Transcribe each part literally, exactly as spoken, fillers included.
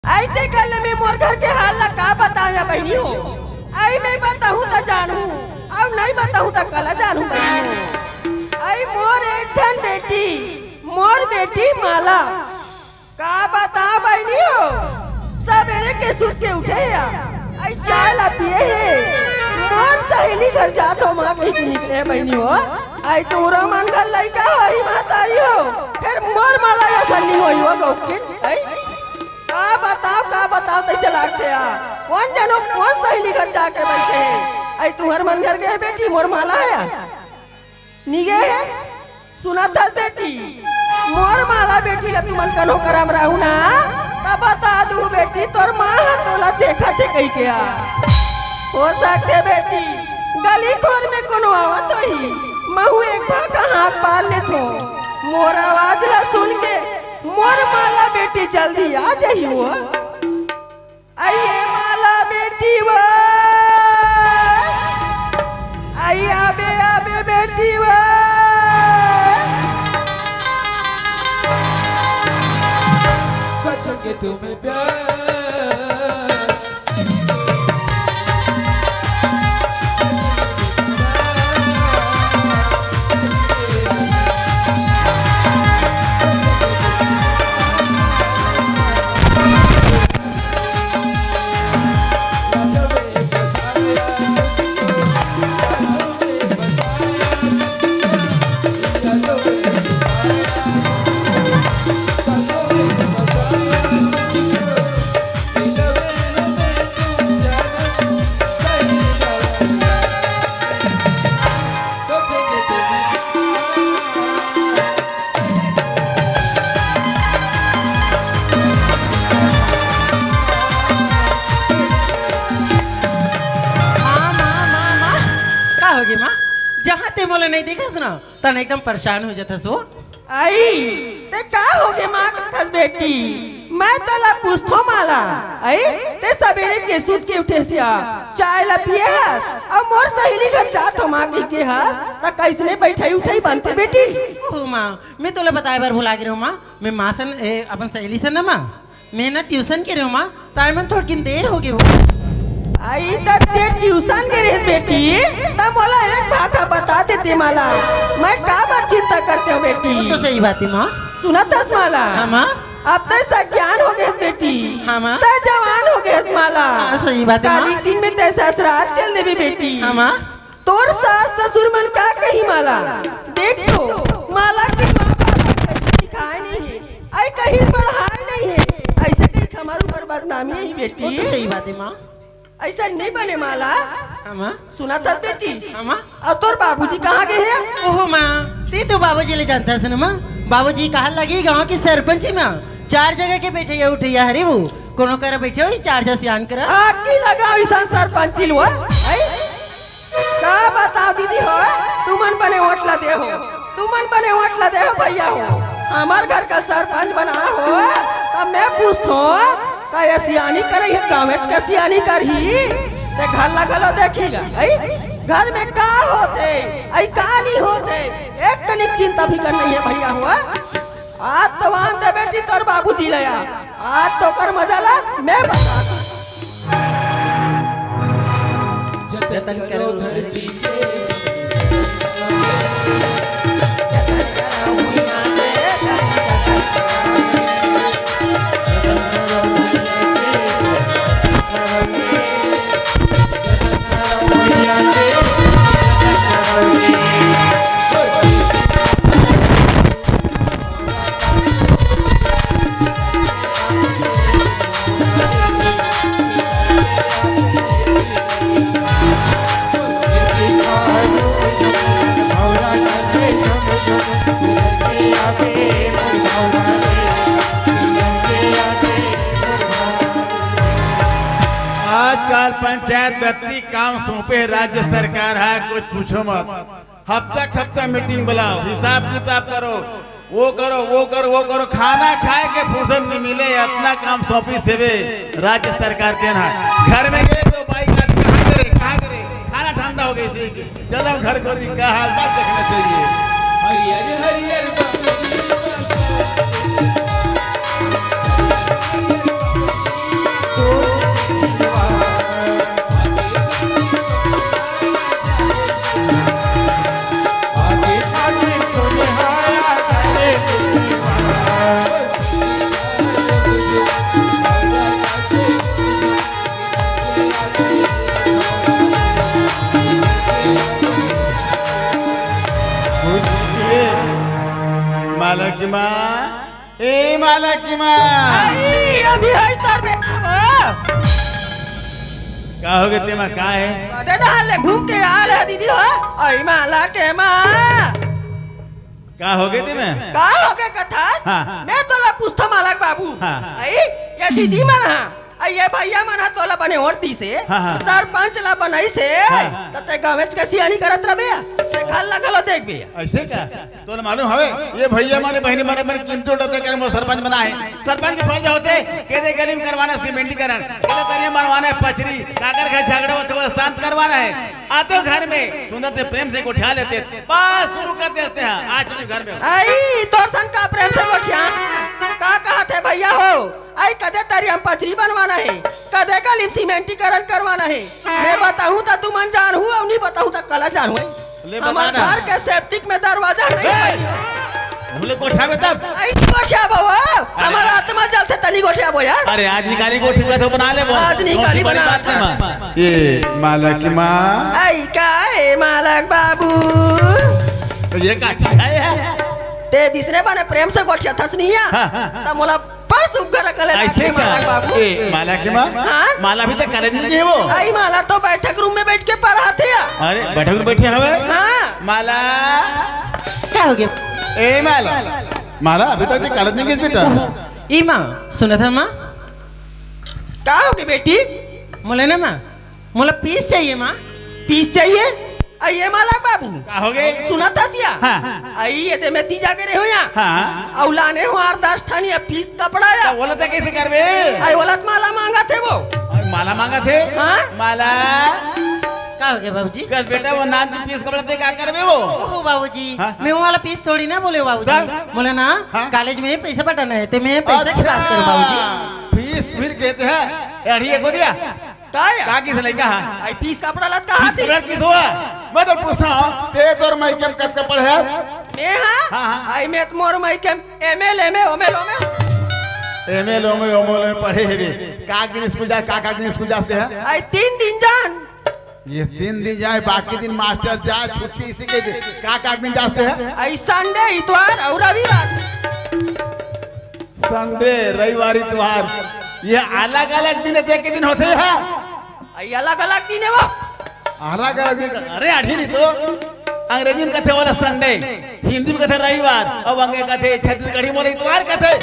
अई ते कल मैं मोर घर के हाल ला का बतावं या बहिनी हो? अई मैं बताहूँ त जानहू, अउ नहीं बताहूँ त काला जानहू बहिनी हो। अई मोर एक झन बेटी, मोर बेटी माला, का बतावं बहिनी हो, सबेरे के सुत के उठे हे या, अई चाय ला पिए हे, मोर सहेली घर जात हों माँ कहि के निकले हे बहिनी हो। अई तोरो मन घर लइका होही महतारी हो, फेर मोर माला असन नइ होही हो गौकिन। अई का बतावं, का बतावं, तइसे लागथे या। कोन जनो, कोन सहेली घर जाके बइठे हे? अई तुँहर मन घर गे हे बेटी, मोर माला हे या? नइ गे हे? सुनत हस बेटी, मोर माला बेटी ला तुमन कन्हो करा म रहू ना, त बता दूँ बेटी, तोर माँ ह तोला देखत हे कहिके आ। हो सकथे बेटी, गली खोर में कोनो आवत होही, महूँ एक भाखा हाँक पार लेथों। मोर आवाज ला सुन के मोर माला बेटी जल्दी आ जाही वो। अई ए माला बेटी वो, अई आबे आबे बेटी वो। सच के तुम्हें प्यार। माँ, माँ, माँ, माँ, का होगे माँ? जहाँ ते मोला नहीं देखस ना, तन एकदम परेशान हो जाथस वो। अई, ते का होगे माँ कथस बेटी? मैं तोला पूछथों माला, अई, ते सबेरे के सुत के उठे हस या, चाय ला पिए हस, अउ मोर सहेली घर जात हों माँ कहिके हस, त कइसने बइठई उठई बनथे बेटी? ओ माँ, मैं तोला बताय बर भुला गे रहेंव माँ, मैं माँ सन, ए, अपन सहेली सन ना माँ, मैं ना ट्यूशन गे रहेंव माँ, त आय मन थोड़किन देर होगे वो। अई त ते ट्यूशन गे रहेस बेटी, त मोला एक भाखा बता देते माला, मैं काबर चिंता करते हों बेटी। वो तो सही बात हे माँ। सुनत हस माला? हाँ माँ। अब ते सग्यान होगे हस बेटी। हाँ माँ। ते जवान होगे हस माला। हाँ, सही बात हे माँ। काली दिन में ते ससुरार चल देबे बेटी। हाँ माँ। तोर सास ससुर मन का कही माला? देख तो, माला के माँ बाप कहीं सिखाय नहीं हे, अई कहीं पढ़ाय नहीं हे, अइसे कहीं हमर ऊपर बदनामी हे बेटी। वो तो सही बात हे माँ। अइसे नहीं बने माला। हाँ माँ। सुनत हस बेटी? हाँ माँ। अउ तोर बाबूजी कहाँ गे हे? ओहो माँ, ते तो बाबूजी ला जानथस ना माँ, बाबूजी कहाँ लगे गाँव के सरपंची माँ, चार जगह के बइठइया उठइया हरे वो, कोनो करा बइठे होही, चार झन सियान करा। आगी लगाव अइसन सरपंची ल वो, अई? का बताव दीदी हो, तुमन बने वोट ला दे हो, तुमन बने वोट ला दे हो भइया हो, हमर घर का सरपंच बना हो, त मैं पूछथों, का ये सियानी करही, गाँवेच के सियानी करही, ते घर ला घलो देखही गा, अई? घर में का होथे, अई का नहीं होथे, एक कनिक चिंता फिकर नहीं हे भइया हो। आज तो आन दे बेटी तोर बाबूजी ला, आज तो ओकर मजा ला मैं बता दूँ। जतन करो धरती के। आजकल पंचायत व्यक्ति काम सौंपे राज्य सरकार हे, कुछ पूछो मत। हफ्ता हफ्ता मीटिंग बुलाओ, हिसाब किताब करो, वो करो, वो करो, वो करो, खाना खाय के फुर्सत नहीं मिले, अतना काम सौंपिस हवे राज्य सरकार के ना। घर में गए तो बाई का कहाँ करे, कहाँ करे, खाना ठंडा हो गया इसी के। चलो घर को का हाल बात देखना चाहिए। हरियर हरियर बाबूजी। की माँ। अरे, अभी है तोर बेटा हो। का हो गे ते माँ, का हे? कदे डहर ले घूम के आल हे दीदी हो। अई माला के माँ। का हो गे ते माँ? का हो गे कथस? हाँ। मैं तोला पूछथों मालक बाबू। हाँ। अई, ये दीदी मन हा, अई ये भैया मन हा तोला बने ओट दिसे, हाँ, हाँ। सरपंच ला बनाइसे, हाँ। त ते गाँवेच के सियानी करत रबे, ते घर ला घलो देखबे। अइसे का? तोला मालूम हवे, ये भैया माने बहिनी माने मन कीमती ओटा ते करे मोर सरपंच बनाए। सरपंच के फर्ज होथे, केदे गली में करवाना सीमेंटीकरण, केदे तरिया बनवाना हे पचरी, काकर घर झगड़ा होथे, ओला शांत करवाना हे। आते हो घर में, सुंदर ते प्रेम से गोठिया लेते, बस शुरू कर देते हैं, आज तुझे घर में। अई, तोर सन का प्रेम से गोठिया? का कहत हे भैया हो? अई, कदे तरिया में पचरी बनवाना हे, कदे गली में सीमेंटीकरण करवाना हे। मैं बताहूँ त तुमन जानहू, अउ नहीं बताहूँ त कला जानहू। ले हमर बताना। घर के सेप्टिक में दरवाजा नहीं ए! बनी। भूले गोठियाबे तब। अई गोठियाबो, हमर आत्मा जलथे तनी गोठियाबो यार। अरे आज निकाली गोठी का तो बना ले वो। आज निकाली कौन सी बड़ी बना। बात है माँ? ये मालक माँ। अई का हे मालक बाबू? तो ये काठी है यार। ते दिसने बने प्रेम से गोठियाथस नहीं है। हाँ, हाँ। त मोला बस उग्र कले अइसे लागथे का? मालक बाबू। ए, माला के माँ? हाँ? माला अभी तक कॉलेज नहीं गई वो। अई माला तो बैठक रूम में बैठ के पढ़ाथे। अरे, बैठक रूम बैठे हवे? हाँ। माला। का हो गे? ए, माला। माला, अभी तक ते कॉलेज नहीं गई बेटा। ई माँ, सुनत हस माँ? का हो गे बेटी? मोला ना माँ, मोला पीस चाहिए माँ। पीस चाहिए? अई ये मालक बाबू। का हो गे? सुनत हस या? हाँ। अई ये दे मैं तीजा गे रेहेंव या। हाँ। अउ लाने हों आठ दस ठन या पीस कपड़ा या। त ओला ते कइसे करबे? अई ओला त माला मांगथे वो। अरे माला मांगथे? हाँ। माला। का हो गे बाबूजी? कस बेटा वो नान के पीस कपड़ा ते का करबे वो? ओहो बाबूजी, हाँ? मैं वो वाला पीस थोड़ी ना बोले बाबूजी। तब? बोले ना, हाँ? कॉलेज में पैसा पटाना हे, ते मैं पैसा की बात करूँ बाबूजी। फीस फिर कहते हैं, अड़ी एक हो दिया। का या? का किस लइका हा? अई पीस कपड़ा लत का पीस हाथी? कपड़ा किस हुआ? मैं तो पूछथों, ते तोर मइके में कतका पढ़े हस? मैं हा? हाँ, हाँ। अई मैं त मोर मइके में एम एल, एम ए, ओमेल, ओमेल। एम एल, ओमेल, ओमेल में पढ़े हेबे। का दिन स्कूल जा, का, का दिन स्कूल जास ते हा? अई तीन दिन जान। ये तीन दिन जाए, बाकी दिन मास्टर जाए, छुट्टी इसी के दे। का, का दिन जास ते हा? अई संडे, इतवार अउ रविवार। संडे, रविवार, इतवार, ये अलग-अलग दिन हे, ते के दिन होथे हा? अई अलग-अलग दिन हे वो। अलग-अलग दिन का, अरे अड़ी नहीं तो, अंग्रेजी में कथे ओला संडे, हिंदी में कथे रविवार, अउ अंगे कथे छत्तीसगढ़ी में इतवार कथे।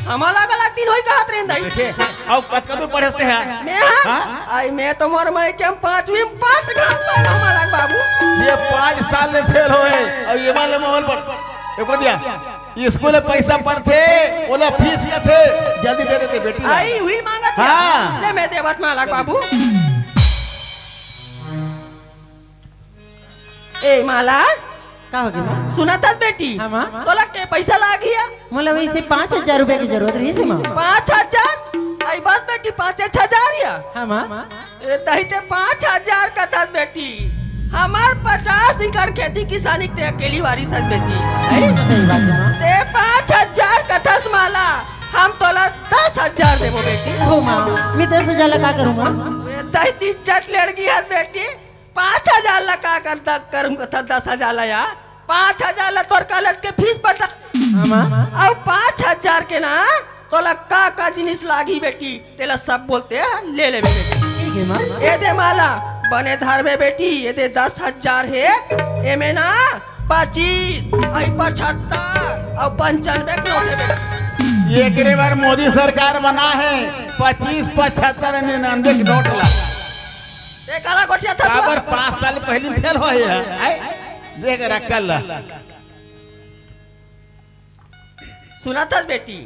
हम अलग-अलग दिन होई कहत रहेन दाई। देखे, अउ कतका दूर पढ़े हस ते हा? मैं हा? हाँ? अई मैं तो मोर मइके में पाँचवीं में पाँच घात पाए हूँ मालक बाबू। ये पाँच साल में फेल होए, अउ ये वाले माहौल पर, देखो दिया, स्कूल में पैसा पड़थे, ओला फीस कथे, जल्दी दे देते बेटी ला। अई उही मांगत हे। हाँ। ले मैं देवत मालक बाबू। ए माला। का हो गे माँ? सुनत हस बेटी? हाँ माँ। तोला के पैसा लागही या? मोला वइसे पाँच हजार रुपया की जरूरत रहिस हे माँ। पाँच हजार? अई बस बेटी, पाँच हजार या। हाँ माँ। ए, तही ते पाँच हजार कथस बेटी, हमर पचास एकड़ खेती किसानी ते अकेली वारिस हस बेटी। अरे, तो सही बात हे माँ। ते पाँच हजार कथस माला, हम तोला दस हजार देबो बेटी। हो माँ, मैं दस हजार ला का करूँ माँ? ए, तही ते इज्जत लेड़गी हस बेटी, पाँच हजार ला का कर, करूँ कथस दस हजार ला यार। पाँच हजार ला तोर कॉलेज के फीस पटा। हाँ, माँ। अउ पाँच हजार के ना, तोला का का जिनिस लागही बेटी, तेला सब बोलते ले लेबे बेटी। ठीक हे माँ। ए दे माला, बने धरबे बेटी, ए दे दस हजार हे, एमे ना पच्चीस, अई पचहत्तर, अउ पंचानबे के नोट हे बेटी। एकरे बर मोदी सरकार बना हे, पच्चीस, पचहत्तर, निन्यानबे के नोट ला। ते काला गोठियाथस? काबर पाँच साल पहली फेल होए हे, आय? देख रखल ला। सुनत हस बेटी,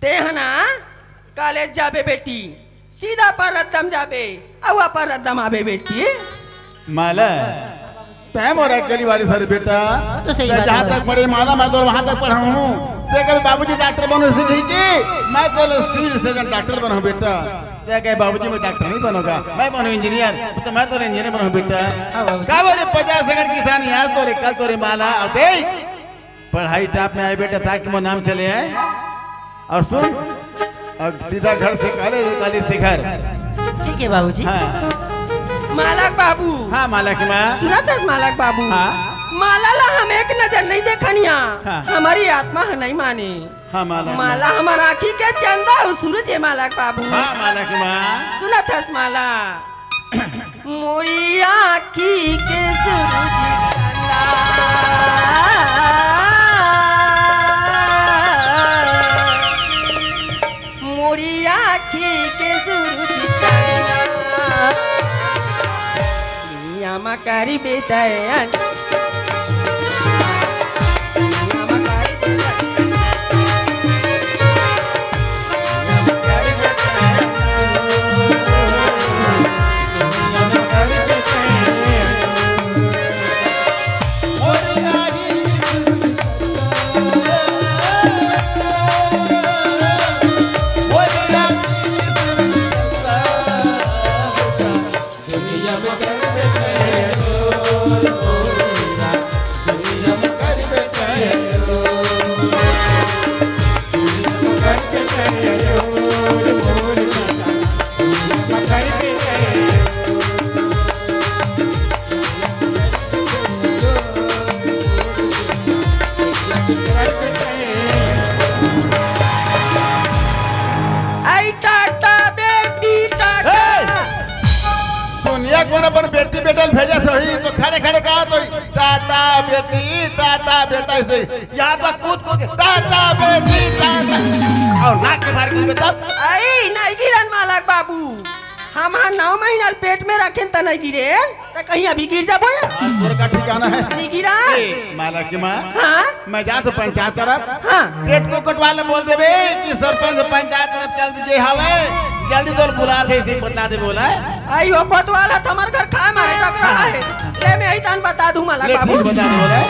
ते ह ना कॉलेज जाबे बेटी, सीधा परदम जाबे, अउ परदम आबे बेटी। माला, तैं मोर अकेली वारिस हस बेटा। तो सही तैं बात जहाँ हे। तक पढ़े माला, मैं तो वहाँ तक पढ़ा हूँ। ते कभी बाबूजी डॉक्टर बनो सीधी की, मैं तो सिविल सर्जन डॉक्टर बना हूँ बेटा। ते कहे बाबूजी मैं डॉक्टर नहीं बनूंगा, मैं बनूँ इंजीनियर, तो मैं तो इंजीनियर बनूँ बेटा। हाँ बाबूजी। का बोले पचास एकड़ किसानी, आज तोरे, कल तोरे माला, अउ देख पढ़ाई टॉप में आए बेटा, ताकि मोर नाम चले आए। अउ सुन, अब सीधा घर से कॉलेज, कॉलेज से घर। ठीक हे बाबूजी। हाँ। मालक बाबू। हाँ, मालक माँ। सुनत हस मालक बाबू? हाँ। माला ला हम एक नजर नहीं देखन या। हाँ। हमर आत्मा ह नहीं माने। हाँ, माला के माँ। माला हमर आँखी के चंदा हो, सूरज ए माला के बाबू। हाँ, माला के माँ। सुनत हस माला? मोरी आँखी के सूरज चंदा, मोरी आँखी के सूरज चंदा, दुनिया मा करिबे दया। आई टाटा बेटी टाटा। ए! दुनिया कोन अपन बेटी बेटा ल भेजत होही तो खड़े खड़े कहत होही, "टाटा बेटी, टाटा बेटा," अइसे। यहाँ तो कूद कूद के, "टाटा बेटी, टाटा।" अउ नाक के बाहर गिरबे तब? आई, नहीं गिरन माला के बाबू। हम हा नौ महीना ल पेट में रखेन त नहीं गिरेन, त कहीं अभी गिर जाबो या? आज तोर का ठिकाना हे? नहीं गिरा। ए, माला के माँ। हाँ? मैं जात हों पंचायत तरफ। हाँ। टेटको कोटवाल ल बोल देबे कि सरपंच पंचायत तरफ चल दीजिए हवे। जल्दी तोर बुलात हे, इसे बता दे बोला। आई हो कोटवाल ह, हमर घर खाए मारे टकरा हे। ले मैं अइतन बता दूं माला के बाबू। ठीक बता दे बोला।